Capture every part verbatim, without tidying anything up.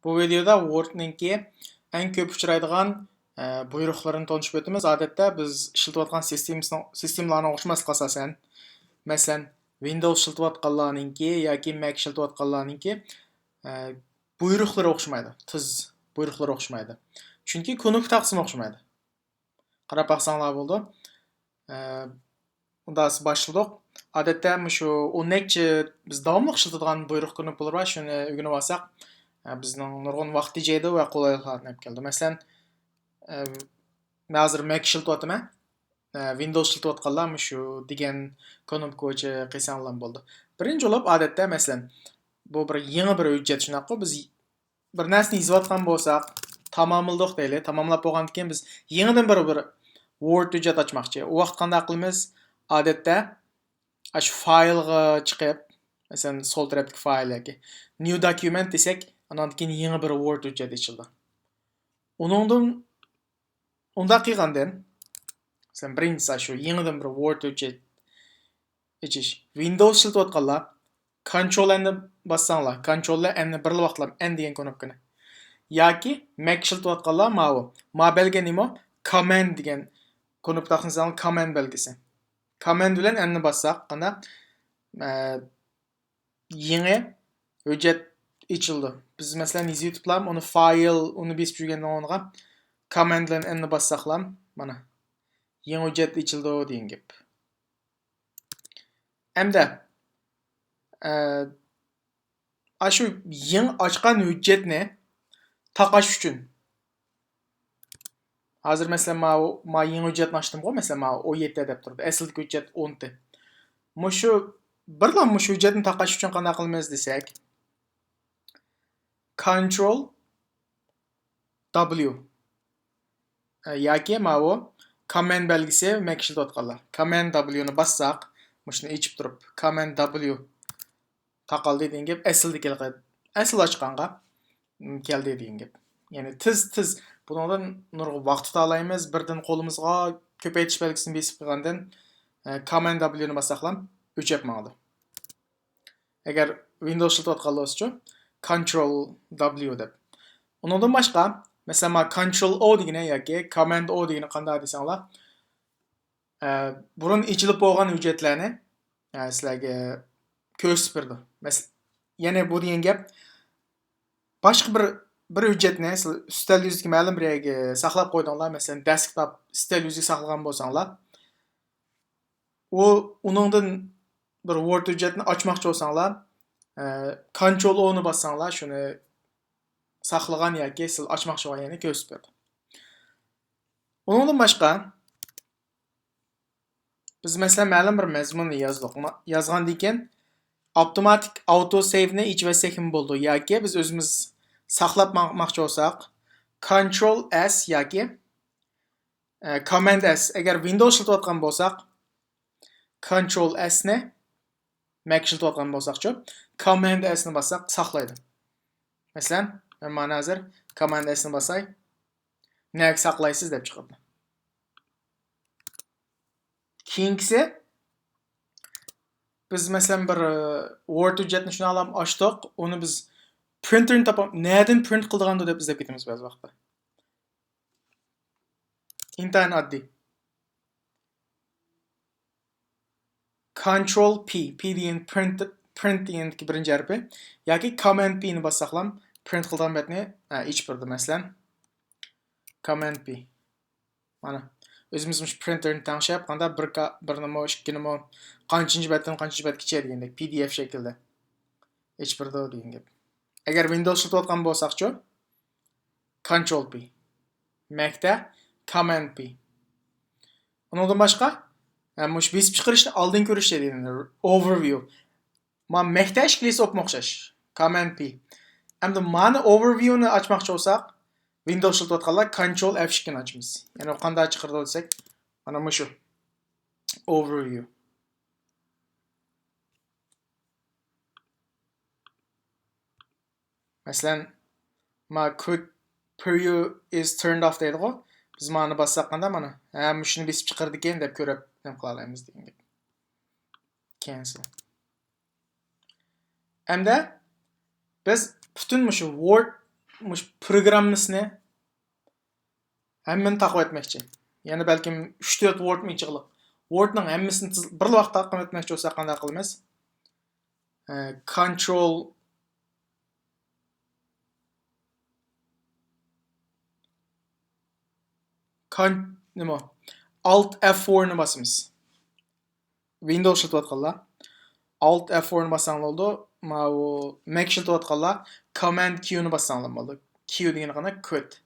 بۇ ۋىدېيودا ۋوردنىڭكى ئەڭ كۆپ ئۇچرايدىغان، ئە، بۇيرۇقلىرىنى تونۇشۇپ ئۆتىمىز. ئادەتتە بىز ئىشلىتىۋاتقان سىستېمىسىنىڭ، سىستېمىلارنىڭ ئوخشىماسلىقى ئاساسەن. مەسىلەن، ۋىندوۋس ئىشلىتىۋاتقانلارنىڭكى ياكى مەك ئىشلىتىۋاتقانلارنىڭكى، ئە، بۇيرۇقلىرى ئوخشىمايدۇ. تىز بۇيرۇقلىرى ئوخشىمايدۇ. چۈنكى كۇنۇپكا تاختىسىمۇ ئوخشىمايدۇ. قاراپ باقساڭلار بولىدۇ. ئە، ئۇندا باشلىدۇق. ئادەتتە مۇشۇ ئون نەچچە بىز داۋاملىق ئىشلىتىدىغان بۇيرۇق كۇنۇپكىلىرى بار، شۇنى ئۆگىنىۋالساق، ئە، بىزنىڭ نۇرغۇن ۋاقىت تېجەيدۇ ۋە قولايلىقلارنى ئېلىپ كېلىدۇ. مەسىلەن، ئە، مەن ھازىر مەك ئىشلىتىۋاتىمەن. ئە، ۋىندوۋس ئىشلىتىۋاتقانلار مۇشۇ دېگەن كۇنۇپكا بويىچە قىلساڭلار بولىدۇ. بىرىنچى بولۇپ، ئادەتتە، مەسىلەن، بۇ بىر يېڭى بىر ھۆججەت، شۇنداققۇ؟ بىز بىر نەرسىنى يېزىۋاتقان بولساق، تاماملىدۇق دەيلى. تاماملاپ بولغاندىن كېيىن بىز يېڭىدىن بىر، بىر ۋورد ھۆججەت ئاچماقچى. ئۇ ۋاقىت قانداق قىلىمىز؟ ئادەتتە، ئاشۇ فايلغا چىقىپ، مەسىلەن، سول تەرەپتىكى فايل ياكى نيۇ دوكيۇمېنت دېسەك، ئانان كېيىن يېڭى بىر ۋورد ھۆججەت ئېچىلىدۇ. ئۇنىڭدىن، ئۇنداق قىلغاندىن، مەسىلەن، بىرىنچىسى شۇ يېڭىدىن بىر ۋورد ھۆججەت ئېچىش. ۋىندوۋس ئىشلىتىۋاتقانلار كونترول ئېننى باسساڭلار، كونترول ئېننى بىرلا ۋاقىتلام ئېن دېگەن كۇنۇپكىنى. ياكى مەك ئىشلىتىۋاتقانلار ماۋۇ. ما بەلگە نېمە؟ كوماند دېگەن كۇنۇپكا تاقىسىڭلار كوماند بەلگىسى. كوماند بىلەن ئېننى باسساق، قانداق؟ ئە، يېڭى ھۆججەت ئېچىلىدۇ. بىز مەسىلەن يېزىۋېتىپلام، ئۇنى فايل، ئۇنى بېسىپ يۈرگەندىن ئورنىغا كوماند بىلەن ئېننى باسساقلام، مانا، يېڭى ھۆججەت ئېچىلىدۇ دېگەن گەپ. ئەمدى، ئە، ئاشۇ يېڭى ئاچقان ھۆججەتنى تاقاش ئۈچۈن، ھازىر مەسىلەن، ماۋۇ، ما يېڭى ھۆججەتنى ئاچتىمغۇ، مەسىلەن، ماۋۇ ئون يەتتە دەپ تۇرىدۇ. ئەسلىدىكى ھۆججەت ئون ئىدى. مۇشۇ بىرلا مۇشۇ ھۆججەتنى تاقاش ئۈچۈن قانداق قىلىمىز دېسەك، كونترول دابليۇ. ئە، ياكى ماۋۇ كوماند بەلگىسى مەك ئىشلىتىۋاتقانلار. كوماند دابليۇنى باسساق، مۇشۇنى ئېچىپ تۇرۇپ، كوماند دابليۇ تاقالدى دېگەن گەپ ئەسلىدىكى، ئەسلى ئاچقانغا، م، كەلدى دېگەن گەپ. يەنى تېز، تېز بۇنىڭدىن نۇرغۇن ۋاقىت تۇتالايمىز، بىردىن قولىمىزغا كۆپەيتىش بەلگىسىنى بېسىپ قىلغاندىن، ئە، كوماند دابليۇنى باسساقلام ئۆچۈپ ماڭىدۇ. ئەگەر ۋىندوۋس ئىشلىتىۋاتقان بولسىچۇ، كونترول دابليۇ دەپ. ئۇنىڭدىن باشقا، مەسىلەن، ما كونترول ئو دېگىنى ياكى كوماند ئو دېگىنى قانداق دېسەڭلار، ئە، بۇرۇن ئېچىلىپ بولغان ھۆججەتلەرنى، ئە، سىلەرگە كۆرسىتىپ بېرىدۇ. مەسىلەن، يەنى بۇ دېگەن گەپ، باشقا بىر، بىر ھۆججەتنى سىز ئۈستەل يۈزىدىكى مەلۇم بىر يەرگە ساقلاپ قويدۇڭلار، مەسىلەن، دېسكتوپ ئۈستەل يۈزىگە ساقلىغان بولساڭلار، ئۇ، ئۇنىڭدىن بىر ۋورد ھۆججەتنى ئاچماقچى بولساڭلار، ئە، كونترول ئونى باسساڭلار، شۇنى ساقلىغان ياكى سىز ئاچماقچى بولغان يەرنى كۆرسىتىپ بېرىدۇ. ئۇنىڭدىن باشقا، بىز، مەسىلەن، مەلۇم بىر مەزمۇننى يازدۇق. ما-، يازغاندىن كېيىن، ئاپتوماتىك ئاۋتو سېيۋنى ئېچىۋەتسەكمۇ بولىدۇ. ياكى بىز ئۆزىمىز ساقلاپ ماڭماقچى بولساق، كونترول ئېس ياكى، ئە، كوماند ئېس. ئەگەر ۋىندوۋس ئىشلىتىۋاتقان بولساق، كونترول ئېسنى، مەك ئىشلىتىۋاتقان بولساقچۇ، كوماند ئېسنى باسساق ساقلايدۇ. مەسىلەن، مەن مانا ھازىر كوماند ئېسنى باساي، نەگە ساقلايسىز دەپ چىقىدۇ. كېيىنكىسى، بىز مەسىلەن بىر، ئە، ۋورد ھۆججەتنى شۇنداقلام ئاچتۇق، ئۇنى بىز پرىنتېرنى تاپام-، نەدىن پرىنت قىلىدىغاندۇ دەپ ئىزدەپ كېتىمىز بەزى ۋاقىتتا. ئىنتايىن ئاددىي. كونترول پى، پى دېگەن پرىنت، پرىنت دېگەندىكى بىرىنچى ھەرپى. ياكى كوماند پىنى باسساقلام پرىنت قىلىدىغان بەتنى، ئە، ئېچىپ بېرىدۇ. مەسىلەن، كوماند پى. مانا، ئۆزىمىز مۇشۇ پرىنتېرنى تەڭشەپ، قانداق بىر كا-، بىرنىمۇ، ئىككىنىمۇ، قانچىنچى بەتتىن قانچىنچى بەتكىچە دېگەندەك، پى دى ئېف شەكلىدە ئېچىپ بېرىدۇ دېگەن گەپ. ئەگەر ۋىندوۋس ئىشلىتىۋاتقان بولساقچۇ، كونترول پى. مەكتە كوماند پى. ئۇنىڭدىن باشقا، ھە، مۇشۇ بېسىپ چىقىرىشنى ئالدىن كۆرۈش دەيدۇ، ئوۋېرۋىيۇ. ما مەكتە ئىشىكلىسى ئوپمۇ ئوخشاش. كوماند پى. ئەمدى مانى ئوۋېرۋىيۇنى ئاچماقچى بولساق، ۋىندوۋس ئىشلىتىۋاتقانلار كونترول ئېف ئىككىنى ئاچىمىز. يەنى ئۇ قانداق چىقىرىدۇ دېسەك، مانا مۇشۇ. ئوۋېرۋىيۇ. مەسىلەن، ما كۇيىك پرىۋىيۇ ئىز تۇرنېد ئوف دەيدىغۇ. بىز مانى باسساق قانداق مانا؟ ھە، مۇشۇنى بېسىپ چىقىرىدىكەن دەپ كۆرۈپ نېمە قىلالايمىز دېگەن گەپ. كەنسىل. ئەمدى بىز پۈتۈن مۇشۇ ۋورد مۇشۇ پروگراممىسىنى ھەممىنى تاقىۋەتمەكچى. يەنە بەلكىم ئۈچ تۆت ۋوردمۇ ئىچىغلىق. ۋوردنىڭ ھەممىسىنى تىز-، بىر ۋاقىتتا تاقىۋەتمەكچى بولساق قانداق قىلىمىز؟ ئە، كونترول، كون-، نېمە؟ ئالت ئەف فور نى باسىمىز. ۋىندوۋس ئىشلىتىۋاتقانلار ئالت ئەف فور نى باسساڭلار بولىدۇ. ماۋۇ مەك ئىشلىتىۋاتقانلار كوماند كيۇ نى باسساڭلار بولىدۇ. كيۇ دېگىنى قانداق؟ كود.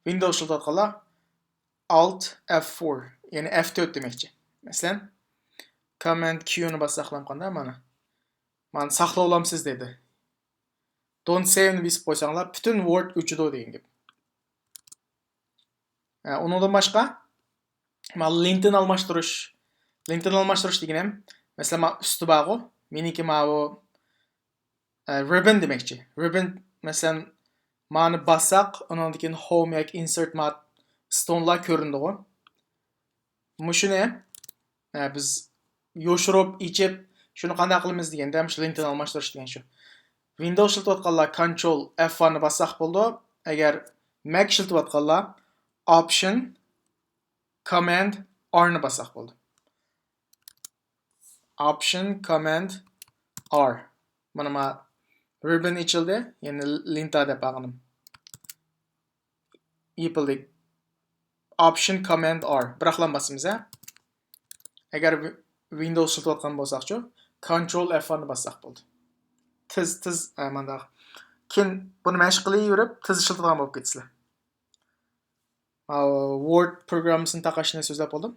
ۋىندوۋس ئىشلىتىۋاتقانلار ئالت ئەف فور، يەنى ئەف تۆت دېمەكچى. مەسىلەن، كوماند كيۇ نى باسساقلام قانداق؟ مانا. مانا ساقلاۋالامسىز دېدى. دونت سېۋ نى بېسىپ قويساڭلار، پۈتۈن ۋورد ئۆچىدۇ دېگەن گەپ. ئە، ئۇنىڭدىن باشقا، مانا لىنتىنى ئالماشتۇرۇش. لىنتىنى ئالماشتۇرۇش دېگىنىم، مەسىلەن، مانا ئۈستى بارغۇ، مېنىڭكى ماۋۇ، ئە، رىببىن دېمەكچى. رىببىن، مەسىلەن، مانى باسساق، ئۇنىڭدىن كېيىن ھوم ياكى ئىنسېرت ما ستونلار كۆرۈنىدىغۇ. مۇشۇنى، ئە، بىز يوشۇرۇپ، ئېچىپ، شۇنى قانداق قىلىمىز دېگەندە، مۇشۇ لىنتىنى ئالماشتۇرۇش دېگەن شۇ. ۋىندوۋس ئىشلىتىۋاتقانلار كونترول ئەف ۋان نى باسساق بولىدۇ. ئەگەر مەك ئىشلىتىۋاتقانلار ئوپشن كوماند ئار نى باسساق بولىدۇ. ئوپشن كوماند ئار. مانا ما رىببىن ئېچىلدى، يەنى لېنتا دەپ ئالغىنىم. يېپىلدى. ئوپشن كوماند ئار. بىراقلا باسىمىز، ھە. ئەگەر ۋى-، ۋىندوۋس ئىشلىتىۋاتقان بولساقچۇ، كونترول ئەف ۋان نى باسساق بولدى. تېز، تېز، ئە، مانداق. كېيىن بۇنى مەشىق قىلىۋېرىپ، تېز ئىشلىتىدىغان بولۇپ كېتىسىلەر. ماۋۇ ۋورد پروگراممىسىنى تاقاشنى سۆزلەپ بولدۇم.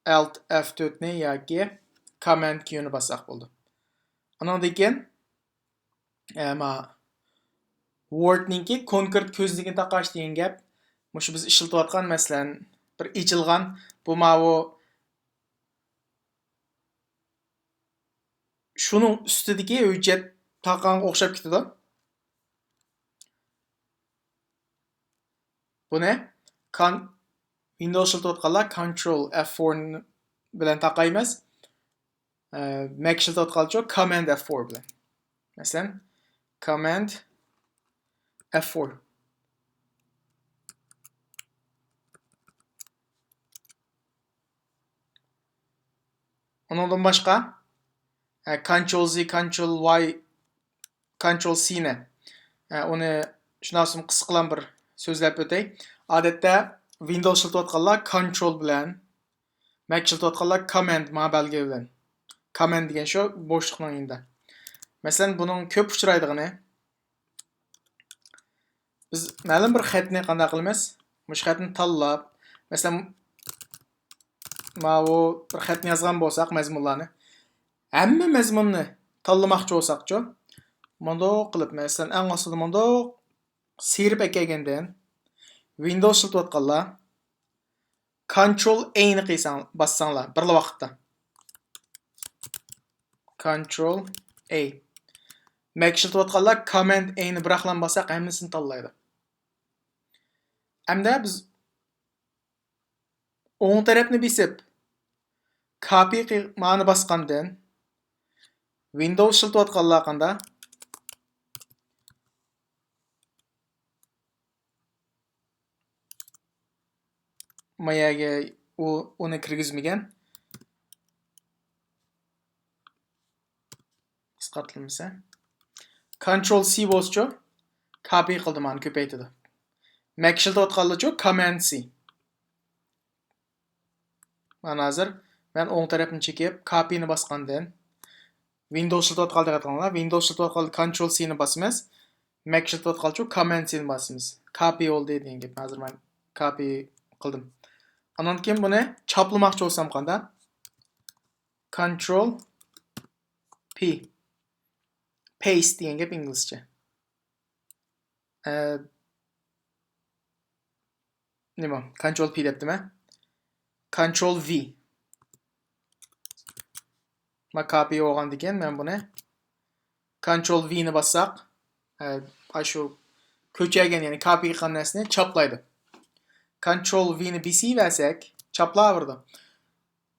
ئالت ئەف تۆت نى ياكى كوماند كيۇ نى باسساق بولدى. ئانىڭدىن كېيىن، ئە، ما ۋوردنىڭكى كونكرېت كۆزنىكىنى تاقاش دېگەن گەپ. مۇشۇ بىز ئىشلىتىۋاتقان، مەسىلەن، بىر ئېچىلغان، بۇ ماۋۇ شۇنىڭ ئۈستىدىكى ھۆججەت تاقىغانغا ئوخشاپ كېتىدۇ. بۇنى كان-، ۋىندوۋس ئىشلىتىۋاتقانلار كونترول ئەف فور بىلەن تاقايمىز. ئە، مەك ئىشلىتىۋاتقانلارچۇ كوماند ئەف فور بىلەن. مەسىلەن، كوماند ئەف فور. ئۇنىڭدىن باشقا، ئە، كونترول زى، كونترول ۋاي، كونترول سى نى، ئە، ئۇنى شۇنداق قىسقىلام بىر سۆزلەپ ئۆتەي. ئادەتتە ۋىندوۋس ئىشلىتىۋاتقانلار كونترول بىلەن، مەك ئىشلىتىۋاتقانلار كوماند، ما بەلگە بىلەن. كوماند دېگەن شۇ بوشلۇقنىڭ يېنىدا. مەسىلەن، بۇنىڭ كۆپ ئۇچرايدىغىنى، بىز مەلۇم بىر خەتنى قانداق قىلىمىز؟ مۇشۇ خەتنى تاللاپ، مەسىلەن، ماۋۇ بىر خەتنى يازغان بولساق، مەزمۇنلارنى، ھەممە مەزمۇننى تاللىماقچى بولساقچۇ، مۇنداق قىلىپ، مەسىلەن، ئەڭ ئاستىدا مۇنداق سىيرىپ ئەكەلگەندىن، ۋىندوۋس ئىشلىتىۋاتقانلار كونترول ئەي نى قىلساڭ، باسساڭلار بىرلا ۋاقىتتا. كونترول ئەي. مەك ئىشلىتىۋاتقانلار كوماند ئەي نى بىراقلا باسساق ھەممىسىنى تاللايدۇ. ئەمدى بىز ئوڭ تەرەپنى بېسىپ، كاپى قىل-، مانى باسقاندىن، ۋىندوۋس ئىشلىتىۋاتقانلار قاندا؟ ما يەرگە ئۇ، ئۇنى كىرگۈزمىگەن. قىسقارتىلمىسە. كونترول سى بولسىچۇ؟ كاپى قىلدى، مانا كۆپەيتىدۇ. مەك ئىشلىتىۋاتقانلارچۇ؟ كوماند سى. مانا ھازىر مەن ئوڭ تەرەپنى چېكىپ، كاپىنى باسقاندىن، ۋىندوۋس ئىشلىتىۋاتقانلار دىققەت قىلىڭلار. ۋىندوۋس ئىشلىتىۋاتقانلار كونترول سى نى باسىمىز. مەك ئىشلىتىۋاتقانلارچۇ؟ كوماند سى نى باسىمىز. كاپى بولدى دېگەن گەپ. ھازىر مەن كاپى قىلدىم. ئانان كېيىن بۇنى چاپلىماقچى بولسام قاندا؟ كونترول پى. پەيست دېگەن گەپ ئىنگلىزچە. ئە، نېمە؟ كونترول پى دەپتىمەن. كونترول ۋى. ما كاپى بولغاندىكىن مەن بۇنى كونترول ۋى نى باسساق، ئە، ئاشۇ كۆچۈرگەن، يەنى كاپى قىلغان نەرسىنى چاپلايدۇ. كونترول ۋى نى بېسىۋەرسەك، چاپلاۋېرىدۇ.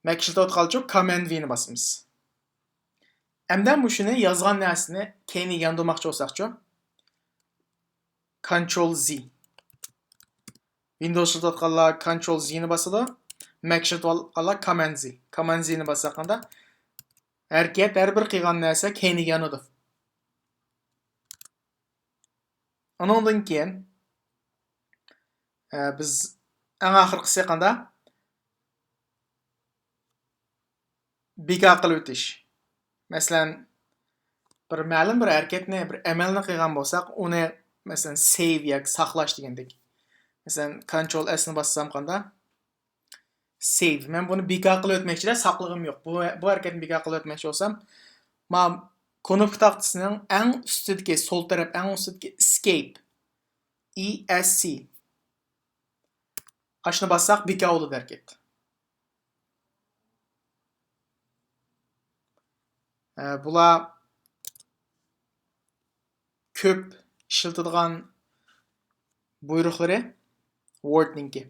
مەك ئىشلىتىۋاتقانلارچۇ؟ كوماند ۋى نى باسىمىز. ئەمدى مۇشۇنى يازغان نەرسىنى كەينىگە ياندۇرماقچى بولساقچۇ؟ Control Z. Windows ئىشلىتىۋاتقانلار Control Z نى باسىدۇ. Mac ئىشلىتىۋاتقانلار Command Z. Command Z نى باسساق قانداق؟ ھەرىكەت، ھەر بىر قىلغان نەرسە كەينىگە يانىدۇ. ئۇنىڭدىن كېيىن، ئە، بىز ئەڭ ئاخىرقىسى قانداق؟ بىكار قىلىۋېتىش. مەسىلەن، بىر مەلۇم بىر ھەرىكەتنى، بىر ئەمەلنى قىلغان بولساق، ئۇنى، مەسىلەن، save ياكى ساقلاش دېگەندەك. مەسىلەن، Control S نى باسسام قانداق؟ Save. مەن بۇنى بىكار قىلىۋەتمەكچىدە، ساقلىغۇم يوق. بۇ، بۇ ھەرىكەتنى بىكار قىلىۋەتمەكچى بولسام، ما كۇنۇپكا تاختىسىنىڭ ئەڭ ئۈستىدىكى، سول تەرەپ ئەڭ ئۈستىدىكى Escape. E S C. ئاشۇنى باسساق، بىكار بولىدۇ ھەرىكەت. ئە، بۇلار كۆپ ئىشلىتىدىغان بۇيرۇقلىرى، Word نىڭكى.